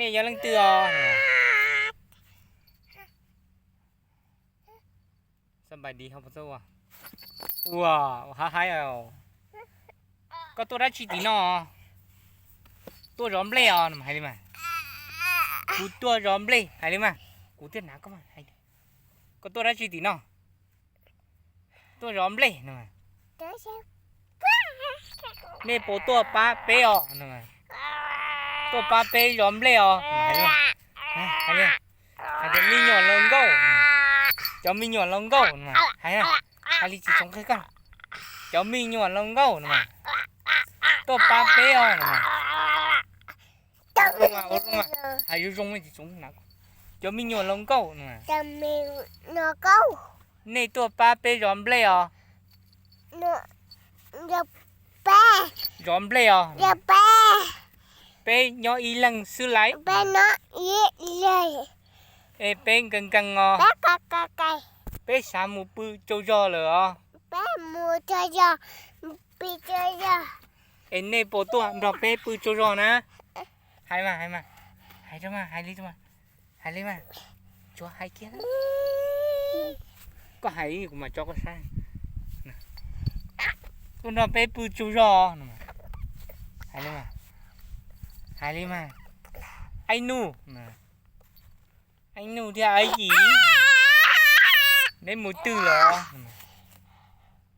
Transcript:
Nej yog leej twg os? Ua, ua haib haib os. Koj tuaj dab tsi tim no? Tuaj zov nplej os no mas hais li mas. Kuv tuaj zov nplej hais li mas. Kuv thiaj hnav koj mas hais. Koj tuaj dab tsi tim no? Tuaj zov nplej no. Nej puas tuaj pab peb os no? Tuaj pab peb zov nplej os. Hais li, hais tias me nyuam hluas nkauj, cov me nyuam hluas nkauj no. Hais, hais li tsis tshua qhia koj. Cov me nyuam hluas nkauj no. Tuaj pab peb os no. Hais zoo zoo, cov me nyuam hluas nkauj no. Nej tuaj pab peb zov nplej os. Zov nplej os. Peb nyob ib leeg xwb laiv. Es peb nkees nkees os. Peb xav mus pw tsaug zog lawm os. Es nej puas tuaj nrog peb pw tsaug zog na? Hais mas, hais mas, hais li, hais li mas, tsuav hais kiag. Koj hais kuv mam tso koj saib. Tuaj nrog peb pw tsaug zog no. Hais li mas, hais li mas. Aib Nuj, Aib Nuj thiab Aib Yim, neb mus twg lawm?